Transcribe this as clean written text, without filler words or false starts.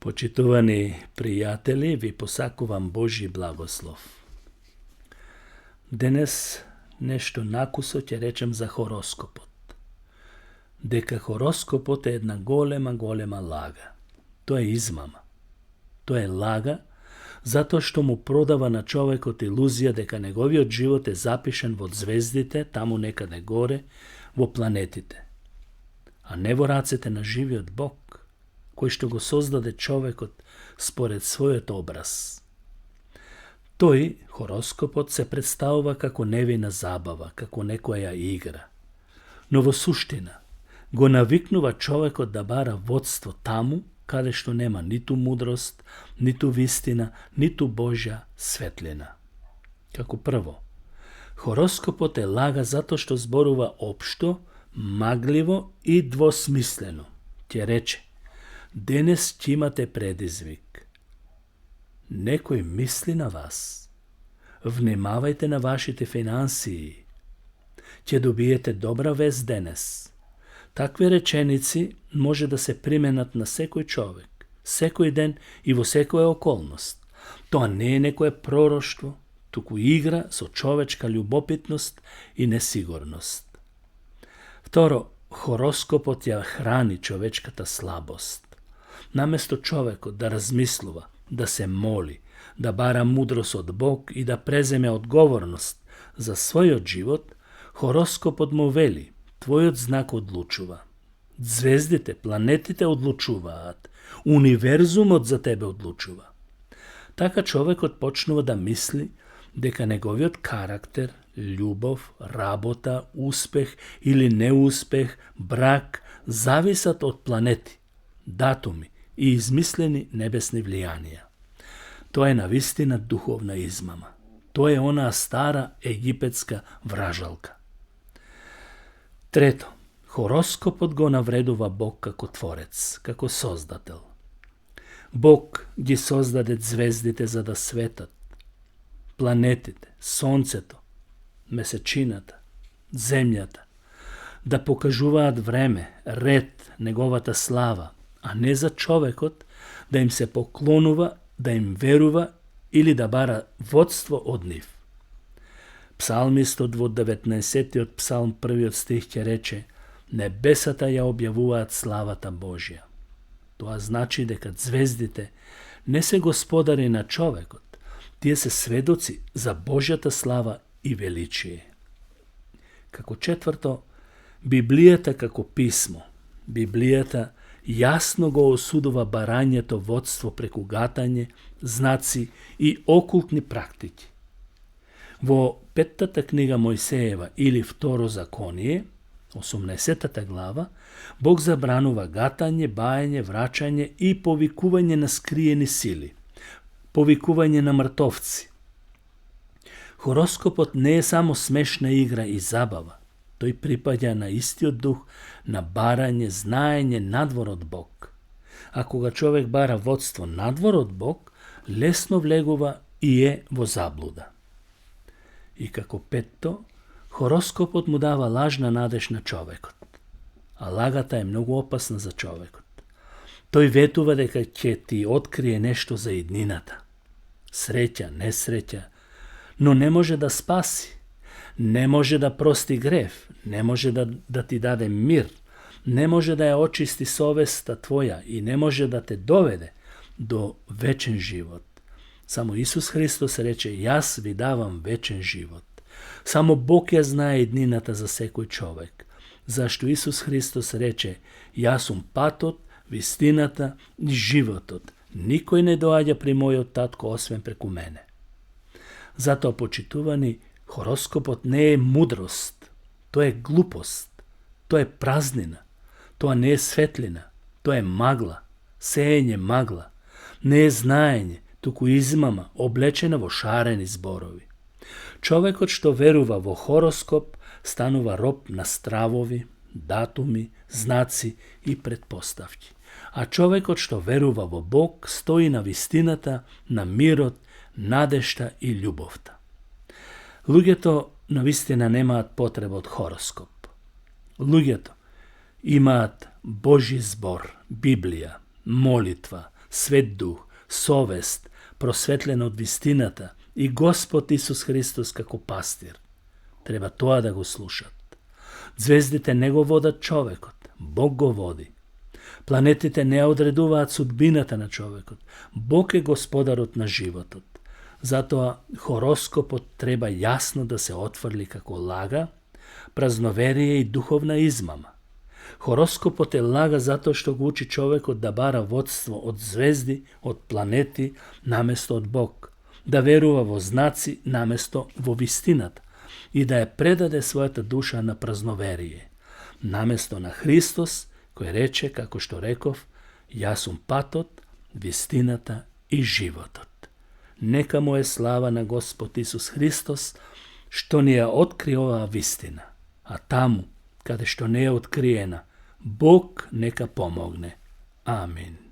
Почитувани пријатели, ви посакувам Божи благослов. Денес нешто накусо ќе речем за хороскопот. Дека хороскопот е една голема лага. Тоа е измама. Тоа е лага, затоа што му продава на човекот илузија дека неговиот живот е запишен во звездите, таму некаде горе, во планетите. А не во рацете на живиот Бог, кој што го создаде човекот според својот образ. Тој, хороскопот, се представува како невина забава, како некоја игра. Но во суштина, го навикнува човекот да бара водство таму, каде што нема ниту мудрост, ниту вистина, ниту Божја светлина. Како прво, хороскопот е лага затоа што зборува општо, магливо и двосмислено. Ќе рече: денес ќе имате предизвик. Некој мисли на вас. Внимавајте на вашите финансии. Ќе добиете добра вест денес. Такви реченици може да се применат на секој човек, секој ден и во секоја околност. Тоа не е некое пророштво, туку игра со човечка љубопитност и несигурност. Второ, хороскопот ја храни човечката слабост. Наместо човекот да размислува, да се моли, да бара мудрост од Бог и да преземе одговорност за својот живот, хороскопот му вели: твојот знак одлучува. Звездите, планетите одлучуваат. Универзумот за тебе одлучува. Така човекот почнува да мисли дека неговиот карактер, љубов, работа, успех или неуспех, брак, зависат од планети, датуми и измислени небесни влијанија. Тоа е навистина духовна измама. Тоа е онаа стара египетска вражалка. Трето, хороскопот го навредува Бог како Творец, како Создател. Бог ги создаде звездите за да светат, планетите, сонцето, месечината, земјата, да покажуваат време, ред, неговата слава, а не за човекот да им се поклонува, да им верува или да бара водство од нив. Псалмистот во 19-тиот псалм 1 стих ќе рече: небесата ја објавуваат славата Божја. Тоа значи дека звездите не се господари на човекот, тие се сведоци за Божјата слава и величие. Како четврто, Библијата како писмо. Библијата јасно го осудува барањето водство преку гатање, знаци и окултни практики. Во петтата книга Мојсеева или Второ законие, 18 глава, Бог забранува гатање, баење, врачање и повикување на скриени сили, повикување на мртовци. Хороскопот не е само смешна игра и забава. Тој припаѓа на истиот дух на барање, знаење надвор од Бог. А кога човек бара водство надвор од Бог, лесно влегува и е во заблуда. И како петто, хороскопот му дава лажна надеж на човекот. А лагата е многу опасна за човекот. Тој ветува дека ќе ти открие нешто за иднината. Среќа, несреќа, но не може да спаси. Не може да прости грев, не може да ти даде мир, не може да ја очисти совеста твоја и не може да те доведе до вечен живот. Само Исус Христос рече: јас ви давам вечен живот. Само Бог ја знае иднината за секој човек. Зашто Исус Христос рече: јас сум патот, вистината и животот. Никој не доаѓа при мојот татко освен преку мене. Затоа, почитувани, хороскопот не е мудрост, тоа е глупост, тоа е празнина, тоа не е светлина, тоа е магла, сеење магла, не е знаење, туку измама, облечена во шарени зборови. Човекот што верува во хороскоп станува роб на стравови, датуми, знаци и предпоставки. А човекот што верува во Бог стои на вистината, на мирот, надежта и љубовта. Луѓето навистина немаат потреба од хороскоп. Луѓето имаат Божи збор, Библија, молитва, Свет Дух, совест, просветлена од вистината и Господ Исус Христос како пастир. Треба тоа да го слушат. Звездите не го водат човекот, Бог го води. Планетите не одредуваат судбината на човекот, Бог е господарот на животот. Затоа хороскопот треба јасно да се отфрли како лага, празноверие и духовна измама. Хороскопот е лага затоа што го учи човекот да бара водство од звезди, од планети, наместо од Бог, да верува во знаци наместо во вистината и да ја предаде својата душа на празноверие, наместо на Христос, кој рече, како што реков, јас сум патот, вистината и животот. Нека му е слава на Господ Исус Христос, што ни ја откри оваа вистина, а таму, каде што не е откриена, Бог нека помогне. Амин.